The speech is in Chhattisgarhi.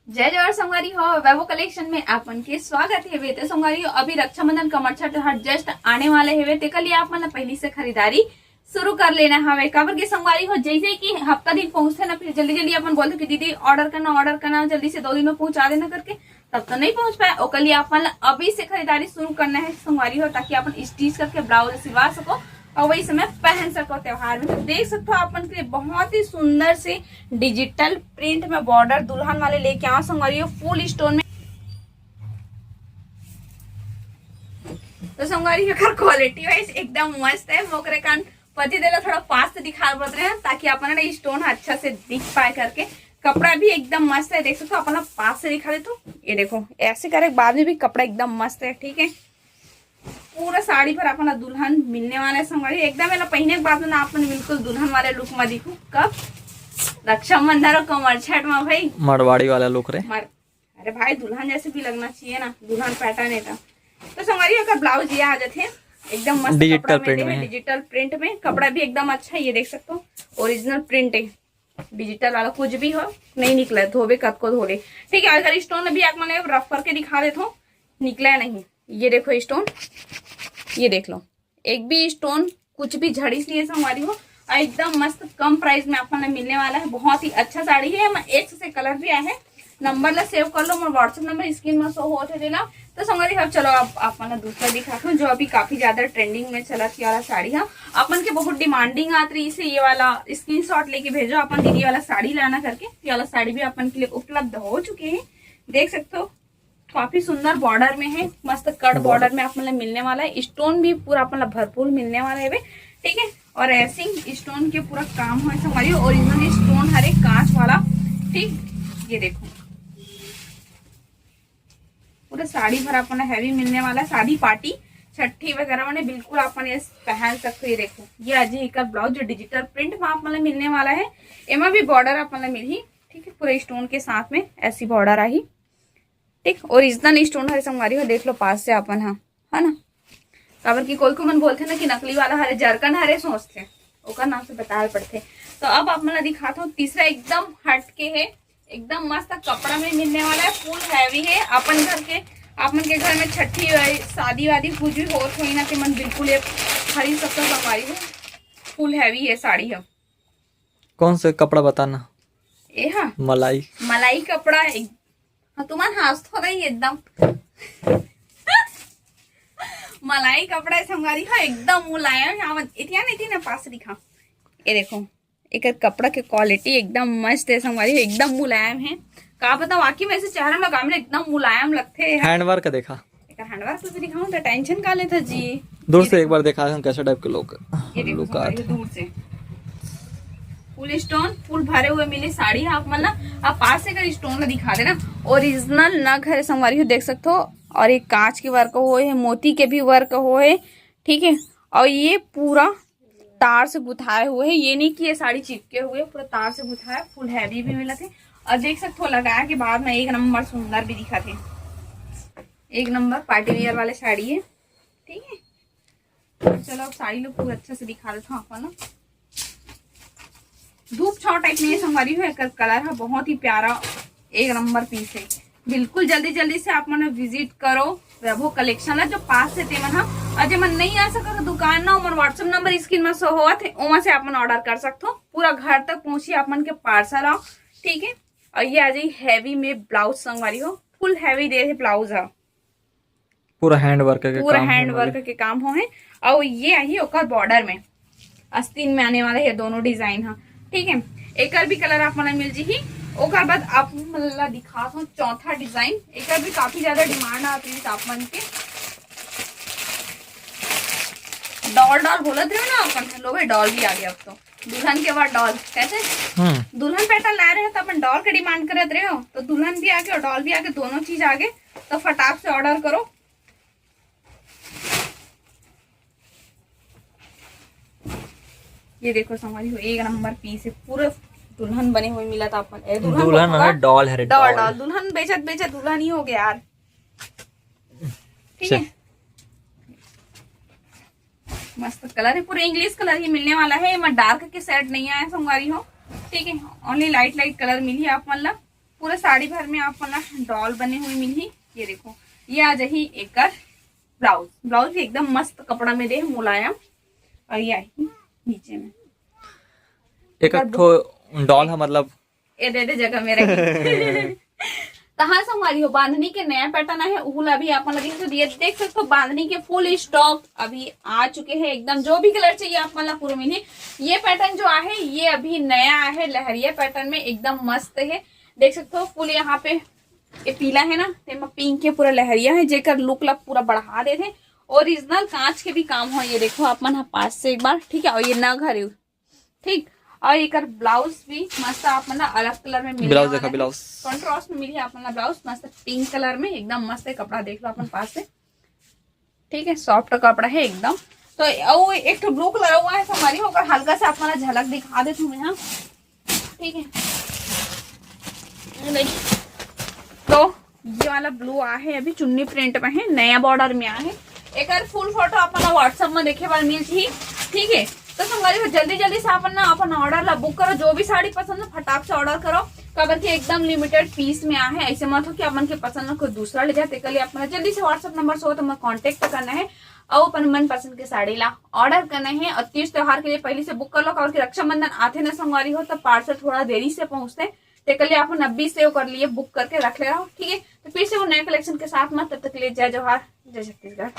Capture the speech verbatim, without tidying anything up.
जय जोहार संगवारी हो, वैभव कलेक्शन में आप मन के स्वागत हेवे। तो संगवारी हो, अभी रक्षाबंधन कमरछठ ह जस्ट आने वाले हेवे, तेकर लिए आप मन ला पहली से खरीदारी शुरू कर लेना हवे। काबर के संगवारी हो, जैसे कि हफ्ता दिन पहुंचथे ना, फिर जल्दी जल्दी अपन बोलथे कि दीदी ऑर्डर करना, ऑर्डर करना, जल्दी से दो दिन में पहुंचा देना करके, तब तो नहीं पहुंच पाए। ओकर लिए आप मन ला अभी से खरीदारी शुरू करना है संगवारी हो, ताकि अपन स्टिच करके ब्लाउज सिलवा सको और वही समय पहन सको त्योहार में। तो देख सकते हो, आप मन के लिए बहुत ही सुंदर से डिजिटल प्रिंट में बॉर्डर दुल्हन वाले लेके आओ संगवारी हो, फुल स्टोन में। तो संगवारी, एकर क्वालिटी वाइज एकदम मस्त है। मोकरे कान पति देला थोड़ा पास से दिखा पड़त रहे हैं, ताकि अपन ना स्टोन अच्छा से दिख पाए करके। कपड़ा भी एकदम मस्त है, देख सकते हो, अपन पास से दिखा देता हूँ। ये देखो, ऐसे करे के बाद में भी कपड़ा एकदम मस्त है, ठीक है। पूरा साड़ी पर अपन ला दुल्हन मिलने वाला है संगवारी। एकदम एला पहने के बाद में ना अपन बिल्कुल दुल्हन वाले लुक में दिखू। कब? रक्षाबंधन और कमरछठ में भाई। मारवाड़ी वाला लुक रे। मार-, अरे भाई, दुल्हन जैसे भी लगना चाहिए ना, दुल्हन पैटर्न है तो। तो संगवारी, एकर ब्लाउज ये आ जाते हैं, एकदम मस्त डिजिटल कपड़ा में प्रिंट दे में है, है। डिजिटल प्रिंट में। कपड़ा भी एकदम अच्छा है, ये देख सकते हो, ओरिजिनल प्रिंट है, डिजिटल वाला कुछ भी हो नहीं निकला है, धोबे कतको धोले, ठीक है। अगर स्टोन अभी आप मन रफ करके दिखा देता हूँ, निकला है नहीं। ये देखो स्टोन, ये देख लो, एक भी स्टोन कुछ भी झड़ीस नहीं है संगवारी हो, और एकदम मस्त कम प्राइस में आप मन ला मिलने वाला है। बहुत ही अच्छा साड़ी है, एमा एक्स से कलर भी आए है। नंबर ला सेव कर लो, मोर WhatsApp नंबर स्क्रीन में शो होत है देना। तो संगवारी हो, चलो अब आप मन ला दूसरा दिखाता हूँ, जो अभी काफी ज्यादा ट्रेंडिंग में चलत ये वाला साड़ी है। अपन के बहुत डिमांडिंग आत रही से, ये वाला स्क्रीनशॉट लेके भेजो, अपन दीदी वाला साड़ी लाना करके। ये वाला साड़ी भी अपन के लिए उपलब्ध हो चुके हैं, देख सकते हो, काफी सुंदर बॉर्डर में है, मस्त कट बॉर्डर। बॉर्डर में आप मन ला मिलने वाला है। स्टोन भी पूरा अपन ला भरपूर मिलने वाला है बे, ठीक है। और ऐसे ही स्टोन के पूरा काम है संगवारी, ओरिजिनल स्टोन हरे कांच वाला, ठीक। ये देखो, पूरा साड़ी भर अपन ला हैवी मिलने वाला है। शादी पार्टी, छठी वगैरह में बिल्कुल अपन ये पहन सकते हो। ये देखो, ये अजय एकर ब्लाउज जो डिजिटल प्रिंट में आप मन ला मिलने वाला है। एमा भी बॉर्डर आप मन ला मिलही, ठीक है, पूरा स्टोन के साथ में ऐसी बॉर्डर आई, ठीक, ओरिजिनल स्टोन हरे संगवारी हो, देख लो पास से अपन हा, है ना। काबर कि कोई को मन बोलथे ना कि नकली वाला हरे, जरकन हरे सोचथे, ओकर नाम से बताए पड़थे। तो अब आप मन ला दिखात हूँ, तीसरा एकदम हट के है, एकदम मस्त कपड़ा में मिलने वाला है, फुल हैवी है। अपन घर के, आप मन के घर में छठी, शादी वादी कुछ भी होत होई ना, ते मन बिल्कुल ये खरीद सकते हो, संगवारी हो, फुल हैवी है साड़ी है। कौन से कपड़ा बताना? ए हा? मलाई। मलाई कपड़ा एक, हाँ, तुमन हंस तो रही एकदम। मलाई कपड़ा है संगवारी, हाँ, एकदम मुलायम है। आवन, इतिया नहीं थी ना, पास दिखा। ये देखो, एकर कपड़ा के क्वालिटी एकदम मस्त है संगवारी, एकदम मुलायम है। का बताओ, वाकई में ऐसे चेहरा में लगावे ना, एकदम मुलायम लगथे। हैंडवर्क देखा। एकर हैंडवर्क तो दिखाऊं तो टेंशन का लेता जी। दूर ये से एक देखो। बार देखा हम कैसे टाइप के लोग ये देखो लुक संगवारी, आते हैं। दूर से फुल स्टोन, फुल भरे हुए मिले साड़ी है आप मन ला। आप पास से अगर स्टोन ला दिखा देना, ओरिजिनल नग हरे संगवारी हो, देख सकते हो। और ये कांच के वर्क होए है, मोती के भी वर्क होए है, ठीक है। और ये पूरा तार से गुथाए हुए है, ये नहीं कि ये साड़ी चिपके हुए, पूरा तार से गुथाए, फुल हैवी भी मिलत है। और देख सकते हो, लगाए के बाद में एक नंबर सुंदर भी दिखत है, एक नंबर पार्टी वियर वाले साड़ी है, ठीक है। तो चलो, अब साड़ी ला पूरा अच्छा से दिखा देता हूँ आपको ना। धूप छाव टाइप में ये संगवारी हो, एकर कलर है बहुत ही प्यारा, एक नंबर पीस है। बिल्कुल जल्दी जल्दी से आप मन विजिट करो वैभव कलेक्शन ला, जो पास से ते मन हा। और जे मन नहीं आ सकत दुकान ना, ओमन WhatsApp नंबर स्क्रीन में शो होवत है, ओमा से आप मन ऑर्डर कर सकते हो। पूरा घर तक पहुंची आप मन के पार्सल आओ, ठीक है। और ये आ जाई हैवी में ब्लाउज संगवारी हो, फुल हैवी दे है ब्लाउज हा। पूरा हैंड वर्क के पूरा काम हैंड होने वाले। वर्क के काम हो है। और ये आही ओकर बॉर्डर में, आस्तीन में आने वाला है दोनों डिजाइन हा, ठीक है। एकर भी कलर आप मन ला मिल जही। ओकर बाद आप मन ला दिखात हूँ चौथा डिजाइन, एकर भी काफी ज्यादा डिमांड आत रही आप मन के। डॉल डॉल बोलत रहे ना अपन लोग, डॉल भी आ गया अब तो। दुल्हन के बाद डॉल, कैसे? हम्म। दुल्हन पैटर्न ला रहे हो तो अपन डॉल के डिमांड करत रहे हो, तो दुल्हन भी आ गया और डॉल भी आ गया, दोनों चीज आ गए। तो फटाक से ऑर्डर करो। ये देखो संगवारी हो, एक नंबर पीस है, पूरा दुल्हन बने हुए मिला था अपन। ए, दुल्हन दुल्हन को है, डॉल है रे, डॉल, डॉल। डॉल। दुल्हन बेचत बेचत दुल्हन ही हो गया यार। ठीक है, मस्त कलर है, पूरा इंग्लिश कलर ही मिलने वाला है। एमा डार्क के सेट नहीं आया संगवारी हो, ठीक है, ओनली लाइट लाइट कलर मिली आप मन ला। पूरा साड़ी भर में आप मन ला डॉल बने हुए मिलही। ये देखो, ये आ जाही एकर ब्लाउज। ब्लाउज भी एकदम मस्त कपड़ा में दे, मुलायम। और ये आही नीचे में। एक ठो डॉल है, मतलब एदे एदे जगह में रही। तो हाँ संगवारी हो, बांधनी के नया पैटर्न आहे, उहू ला भी आप मन ला दिखा दो। ये देख सकते हो, बांधनी के फुल स्टॉक अभी आ चुके हैं एकदम। जो भी कलर चाहिए आप मन ला पूरा मिली। ये पैटर्न जो आहे, ये अभी नया आहे, लहरिया पैटर्न में एकदम मस्त है। देख सकते हो फुल यहाँ पे ये पीला है ना, तेमा पिंक के पूरा लहरिया है, जेकर लुक ला पूरा बढ़ा देथे। ओरिजिनल कांच के भी काम हो, ये देखो आप मन ह पास से एक बार, ठीक है। और ये नग हरे, ठीक। और एकर ब्लाउज भी मस्त आप मन ला अलग कलर में मिलने ब्लाउज वाला देखा, है। ब्लाउज। कॉन्ट्रास्ट में मिली आप मन ला ब्लाउज, मस्त पिंक कलर में, एकदम मस्त है कपड़ा, देख लो अपन पास से, ठीक है। सॉफ्ट कपड़ा है एकदम। तो वो एक ठो ब्लू कलर हुआ है संगवारी हो, ओकर हल्का से आप मन ला झलक दिखा देती हूँ यहाँ, ठीक है। ये देखिए, तो ये वाला ब्लू आहे, अभी चुन्नी प्रिंट में है, नया बॉर्डर में आहे। एकर फुल फोटो आप मन ला WhatsApp में देखे बर मिलही, ठीक है। तो संगवारी हो, जल्दी जल्दी से आप मन ना अपन ऑर्डर ला बुक करो। जो भी साड़ी पसंद हो, फटाक से ऑर्डर करो, काबर कि एकदम लिमिटेड पीस में आहे। ऐसे मत हो कि आप मन के पसंद ना कोई दूसरा ले जाए, तेकर लिए आप मन जल्दी से WhatsApp नंबर से हो तो मैं कॉन्टेक्ट करना है और अपन मनपसंद के साड़ी ला ऑर्डर करना है। और तीज त्योहार के लिए पहले से बुक कर लो, काबर कि रक्षाबंधन आथे ना संगवारी हो, तो पार्सल थोड़ा देरी से पहुंचते, तेकर लिए आप मन अभी से ओकर लिए बुक करके रख ले रहो, ठीक है। तो फिर से वो नए कलेक्शन के साथ में, तब तक के लिए जय जोहार, जय छत्तीसगढ़।